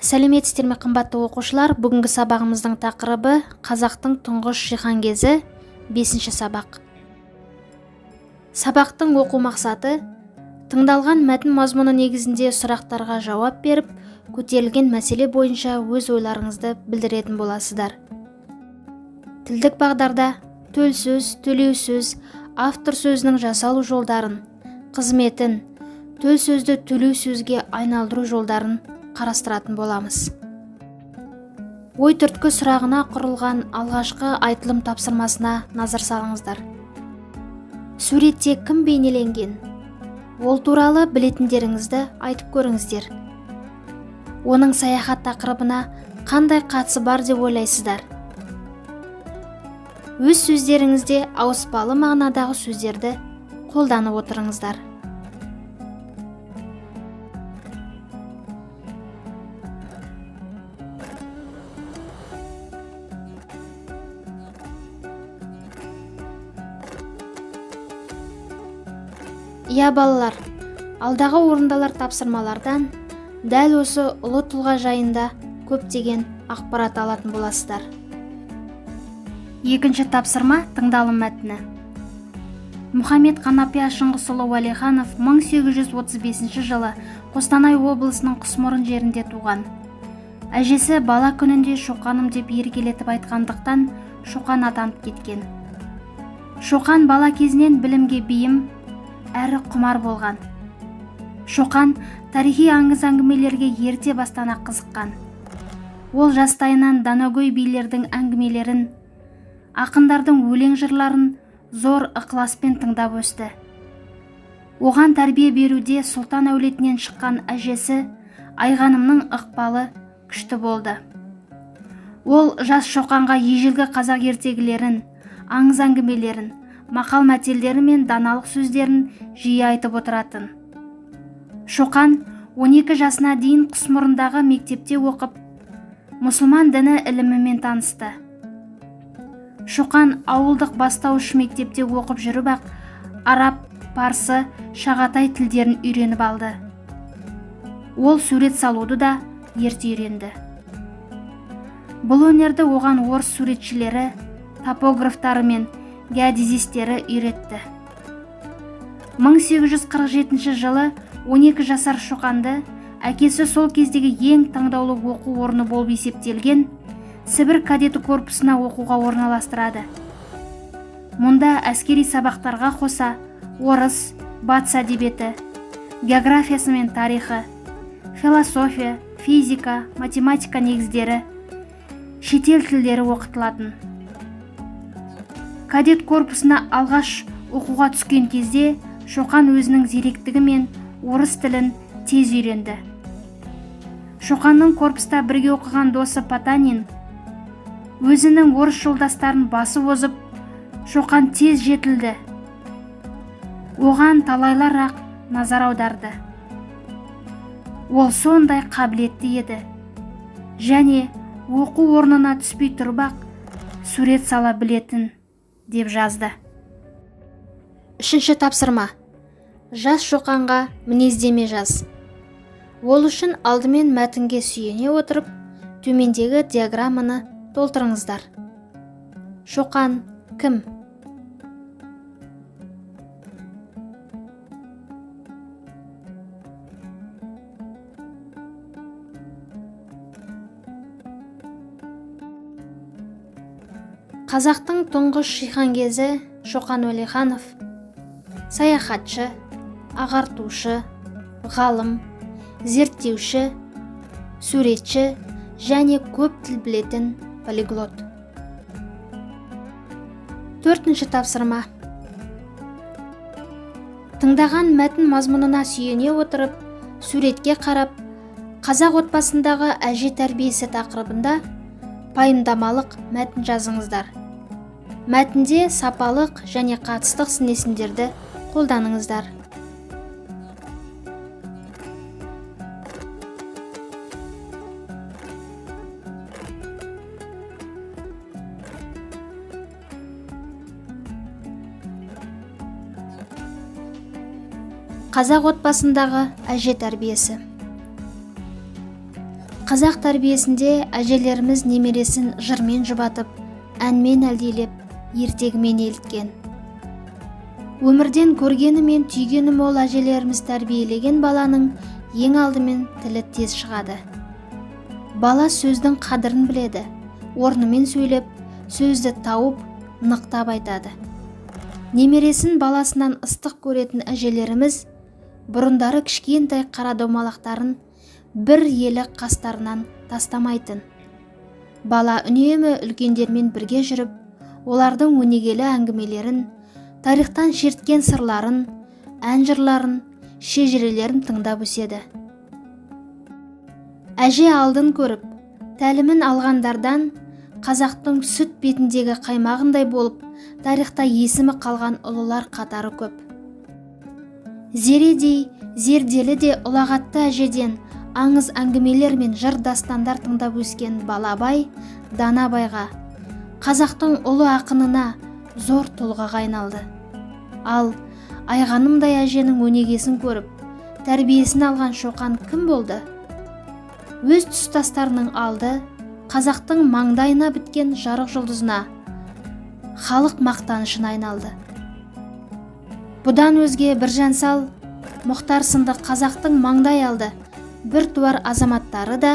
Сәлеметсіздер ме, қымбатты оқушылар? Бүгінгі сабағымыздың тақырыбы қазақтың тұңғыш жиһангезі, 5-ші сабақ. Сабақтың оқу мақсаты: тыңдалған мәтін мазмұны негізінде сұрақтарға жауап беріп, көтерілген мәселе бойынша өз ойларыңызды білдіретін боласыздар. Тілдік бағдарда төл сөз, төлеу сөз, автор сөзінің жасалу жолдарын, қызметін, төл сөзді төлеу сөзге айналдыру жолдарын қарастыратын боламыз. Ой түрткі сұрағына құрылған алғашқы айтылым тапсырмасына назар салыңыздар. Суретте кім бейнеленген? Ол туралы білетіндеріңізді айтып көріңіздер. Оның саяхат тақырыбына қандай қатысы бар деп ойлайсыздар? Өз сөздеріңізде ауыспалы мағынадағы сөздерді қолданып отырыңыздар. Иә, балалар, алдағы орындалар тапсырмалардан дәл осы ұлы тұлға жайында көптеген ақпарат алатын боласыздар. Екінші тапсырма тыңдалым мәтіні. Мұхаммед Қанапия Шыңғысұлы Уәлиханов 1835 жылы Қостанай облысының Құсмұрын жерінде туған. Әжесі бала күнінде Шоқаным деп еркелетіп айтқандықтан Шоқан атанып кеткен. Шоқан бала кезінен білімге бейім, әрі құмар болған. Шоқан тарихи аңыз әңгімелерге ерте бастан-ақ қызыққан. Ол жастайынан данагөй билердің әңгімелерін, ақындардың өлең жырларын зор ықыласпен тыңдап өсті. Оған тәрбие беруде сұлтан әулетінен шыққан әжесі Айғанымның ықпалы күшті болды. Ол жас Шоқанға ежелгі қазақ ертегілерін, аңыз әңгімелерін, мақал мәтелдері мен даналық сөздерін жиі айтып отыратын. Шоқан 12 жасына дейін Құсмұрындағы мектепте оқып, мұсылман діні ілімімен танысты. Шоқан ауылдық бастауыш мектепте оқып жүріп-ақ араб, парсы, шағатай тілдерін үйреніп алды. Ол сурет салуды да ерте үйренді. Бұл өнерді оған орыс суретшілері, топографтары мен геодезистері үйретті. 1847 жылы 12 жасар Шоқанды әкесі сол кездегі ең таңдаулы оқу орны болып есептелген Сібір кадеті корпусына оқуға орналастырады. Мұнда әскери сабақтарға қоса орыс, батыс әдебиеті, географиясы мен тарихы, философия, физика, математика негіздері, шетел тілдері оқытылатын. Кадет корпусына алғаш оқуға түскен кезде Шоқан өзінің зеректігі мен орыс тілін тез үйренді. Шоқанның корпуста бірге оқыған досы Потанин өзінің орыс жолдастарын басып озып, Шоқан тез жетілді. Оған талайлар-ақ назар аударды. Ол сондай қабілетті еді. Және оқу орнына түспей тұрып-ақ сурет сала білетін, деп жазды. Үшінші тапсырма. Жас Шоқанға мінездеме жаз. Ол үшін алдымен мәтінге сүйене отырып, төмендегі диаграмманы толтырыңыздар. Шоқан кім? Қазақтың тұңғыш жиһангезі Шоқан Уәлиханов саяхатшы, ағартушы, ғалым, зерттеуші, суретші және көп тіл білетін полиглот. Төртінші тапсырма. Тыңдаған мәтін мазмұнына сүйене отырып, суретке қарап, қазақ отбасындағы әже тәрбиесі тақырыбында пайымдамалық мәтін жазыңыздар. Мәтінде сапалық және қатыстық сын есімдерді қолданыңыздар. Қазақ отбасындағы әже тәрбиесі. Қазақ тәрбиесінде әжелеріміз немересін жырмен жұбатып, әнмен әлдилеп, ертегімен еліткен. Өмірден көргені мен түйгені мол әжелеріміз тәрбиелеген баланың ең алдымен тілі тез шығады. Бала сөздің қадірін біледі, орнымен сөйлеп, сөзді тауып, нықтап айтады. Немересін баласынан ыстық көретін әжелеріміз бұрындары кішкентай қара домалақтарын бір елі қастарынан тастамайтын. Бала үнемі үлкендермен бірге жүріп, олардың өнегелі әңгімелерін, тарихтан шерткен сырларын, ән-жырларын, шежірелерін тыңдап өседі. Әже алдын көріп, тәлімін алғандардан қазақтың сүт бетіндегі қаймағындай болып, тарихта есімі қалған ұлылар қатары көп. Зередей, зерделі де ұлағатты әжеден аңыз әңгімелер мен жыр дастандар тыңдап өскен Балабай Данабайға, қазақтың ұлы ақынына, зор тұлғаға айналды. Ал Айғанымдай әженің өнегесін көріп, тәрбиесін алған Шоқан кім болды? Өз тұстастарының алды, қазақтың маңдайына біткен жарық жұлдызына, халық мақтанышына айналды. Бұдан өзге Біржан сал, Мұхтар сынды қазақтың маңдай алды біртуар азаматтары да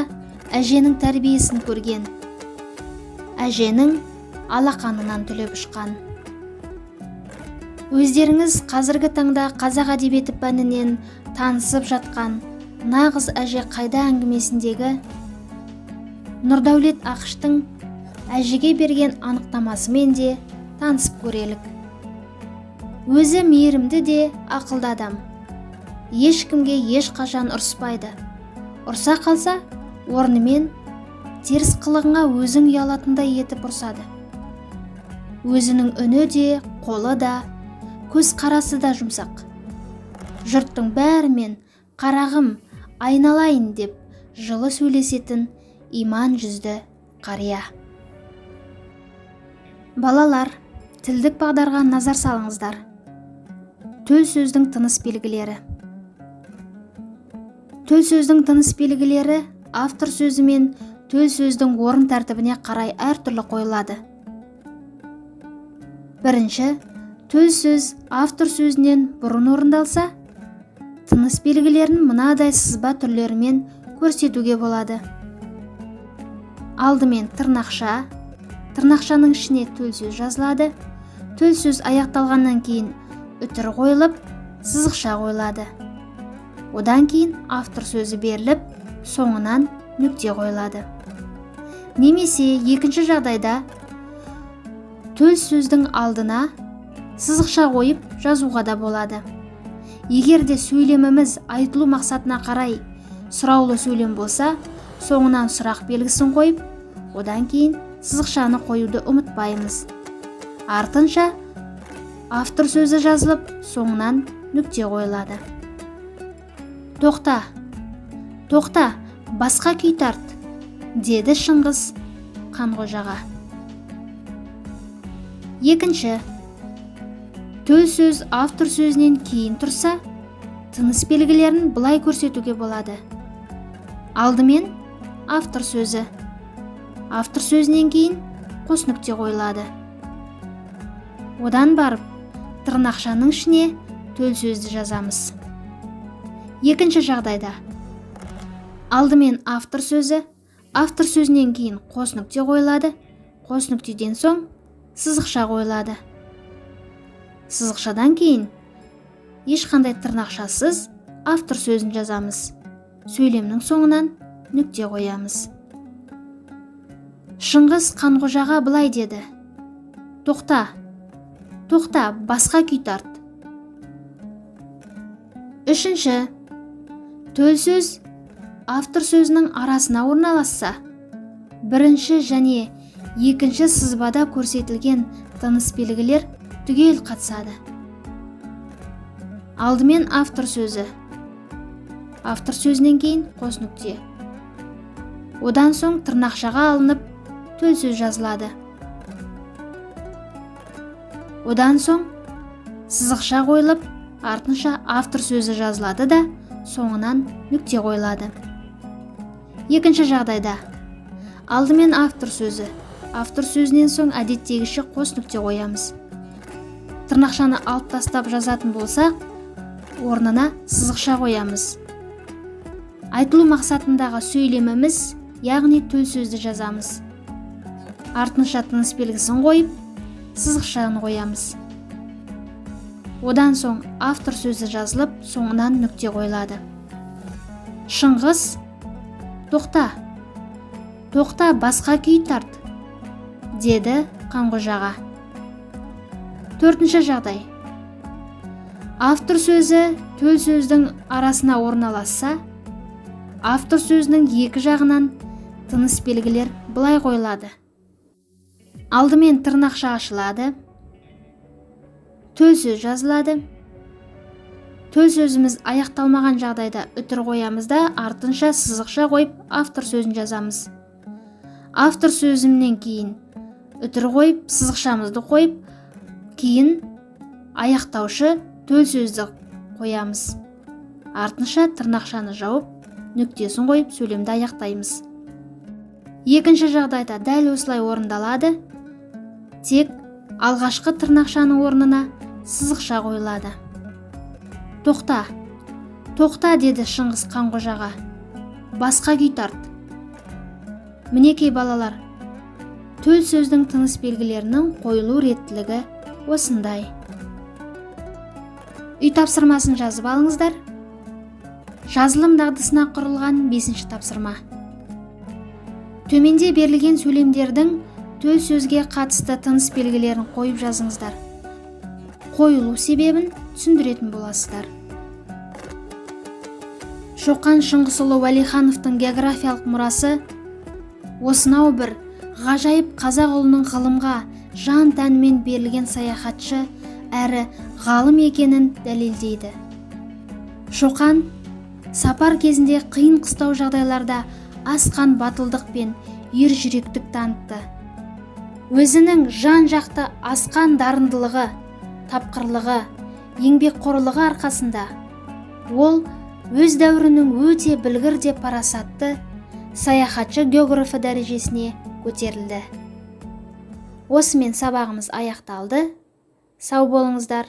әженің тәрбиесін көрген, әженің алақанынан түлеп ұшқан. Өздеріңіз қазіргі таңда қазақ әдебиеті пәнінен танысып жатқан нағыз әже қайда әңгімесіндегі Нұрдәулет Ақыштың әжеге берген анықтамасымен де танысып көрелік. Өзі мейірімді де ақылды адам. Ешкімге ешқашан ұрыспайды. Ұрса қалса, орнымен теріс қылығыңа өзің ұялатындай етіп ұрсады. Өзінің үні де, қолы да, көз қарасы да жұмсақ. Жұрттың бәрімен қарағым, айналайын деп жылы сөйлесетін иман жүзді қария. Балалар, тілдік бағдарға назар салыңыздар. Төл сөздің тыныс белгілері. Төл сөздің тыныс белгілері автор сөзі мен төл сөздің орын тәртібіне қарай әртүрлі қойылады. Бірінші, төл сөз автор сөзінен бұрын орындалса, тыныс белгілерін мынадай сызба түрлерімен көрсетуге болады. Алдымен тырнақша, тырнақшаның ішіне төл сөз жазылады. Төл сөз аяқталғаннан кейін үтір қойылып, сызықша қойылады. Одан кейін автор сөзі беріліп, соңынан нүкте қойылады. Немесе екінші жағдайда төл сөздің алдына сызықша қойып жазуға да болады. Егер де сөйлеміміз айтылу мақсатына қарай сұраулы сөйлем болса, соңынан сұрақ белгісін қойып, одан кейін сызықшаны қоюды ұмытпаймыз. Артынша автор сөзі жазылып, соңынан нүкте қойылады. Тоқта, тоқта, басқа күй тарт, деді Шыңғыс Қанқожаға. Екінші, төл сөз автор сөзінен кейін тұрса, тыныс белгілерін былай көрсетуге болады. Алдымен автор сөзі, автор сөзінен кейін қос нүкте қойылады. Одан барып тырнақшаның ішіне төл сөзді жазамыз. Екінші жағдайда алдымен автор сөзі, автор сөзінен кейін қос нүкте қойылады, қос нүктеден соң сызықша қойылады. Сызықшадан кейін ешқандай тырнақшасыз автор сөзін жазамыз. Сөйлемнің соңынан нүкте қоямыз. Шыңғыс Қанқожаға былай деді: Тоқта, тоқта, басқа күй тарт. Үшінші, төл сөз автор сөзінің арасына орналасса, бірінші және екінші сызбада көрсетілген тыныс белгілер түгел қатысады. Алдымен автор сөзі, автор сөзінен кейін қос нүкте. Одан соң тырнақшаға алынып төл сөз жазылады. Одан соң сызықша қойылып, артынша автор сөзі жазылады да, соңынан нүкте қойылады. Екінші жағдайда алдымен автор сөзі, автор сөзінен соң әдеттегіше қос нүкте қоямыз. Тырнақшаны алып тастап жазатын болсақ, орнына сызықша қоямыз. Айтылу мақсатындағы сөйлеміміз, яғни төл сөзді жазамыз. Артынша тыныс белгісін қойып, сызықшаны қоямыз. Одан соң автор сөзі жазылып, соңынан нүкте қойылады. Шыңғыс, тоқта, тоқта, басқа күй тарт, деді Қанқожаға. Төртінші жағдай. Автор сөзі төл сөздің арасына орналасса, автор сөзінің екі жағынан тыныс белгілер былай қойылады. Алдымен тырнақша ашылады, төл сөз жазылады. Төл сөзіміз аяқталмаған жағдайда үтір қоямыз да, артынша сызықша қойып, автор сөзін жазамыз. Автор сөзімнен кейін үтір қойып, сызықшамызды қойып, кейін аяқтаушы төл сөзді қоямыз. Артынша тырнақшаны жауып, нүктесін қойып, сөйлемді аяқтаймыз. Екінші жағдайда дәл осылай орындалады, тек алғашқы тырнақшаның орнына сызықша қойылады. Тоқта, тоқта, деді Шыңғыс Қанқожаға. Басқа күй тарт. Мінекей, балалар, төл сөздің тыныс белгілерінің қойылу реттілігі осындай. Үй тапсырмасын жазып алыңыздар. Жазылым дағдысына құрылған 5-ші тапсырма. Төменде берілген сөйлемдердің төл сөзге қатысты тыныс белгілерін қойып жазыңыздар. Қойылу себебін түсіндіретін боласыздар. Шоқан Шыңғысұлы Уәлихановтың географиялық мұрасы осынау бір ғажайып қазақ ұлының ғылымға жан тәнімен берілген саяхатшы әрі ғалым екенін дәлелдейді. Шоқан сапар кезінде қиын қыстау жағдайларда асқан батылдық пен ержүректік танытты. Өзінің жан-жақты асқан дарындылығы, тапқырлығы, еңбекқорлығы арқасында ол өз дәуірінің өте білгір де парасатты саяхатшы географы дәрежесіне көтерілді. Осымен сабағымыз аяқталды. Сау болыңыздар.